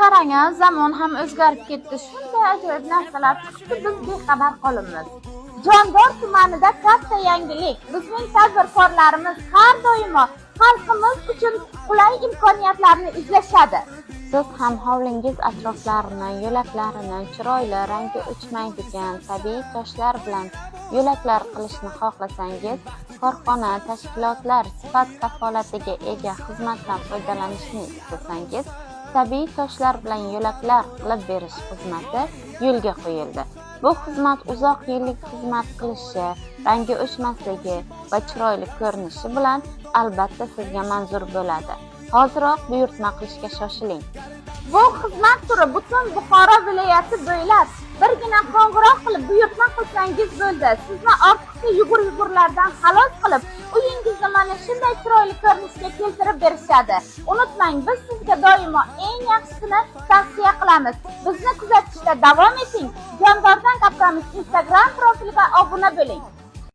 Qarang, a, zamon ham o'zgarib ketdi. Shunday ajoyib narsalar chiqibdi, biz bexabar qolibmiz. Jondor tumanida katta yangilik. Bizning tadbirkorlarimiz har doimo xalqimiz uchun qulay imkoniyatlarni izlashadi. Siz ham hovlingiz atroflarini, yo'laklarini chiroyli, rangi o'chmaydigan tabiiy toshlar bilan yo'laklar qilishni xohlasangiz, korxona, tashkilotlar sifat kafolatiga ega xizmatdan foydalanishni istasangiz, tabiiy toshlar bilan yo'laklar qilib berish xizmati yo'lga qo'yildi. Bu xizmat uzoq yillik xizmat qilishi, rangi o'chmasligi va chiroyli ko'rinishi bilan albatta sizga manzur bo'ladi. Hoziroq buyurtma qilishga shoshiling. Bu xizmat turi butun Buxoro viloyati bo'ylab birgina qo'ng'iroq qilib buyurtma qilsangiz bo'ldi. Sizni ortiqcha yugur-yugurlardan xalos qilib, uyingizni mana shunday chiroyli ko'rinishga keltirib berishadi. Unutmang, biz sizga doimo eng yaxshisini tavsiya qilamiz. Bizni kuzatishda davom eting. Jondordan gapiramiz Instagram profiliga obuna bo'ling.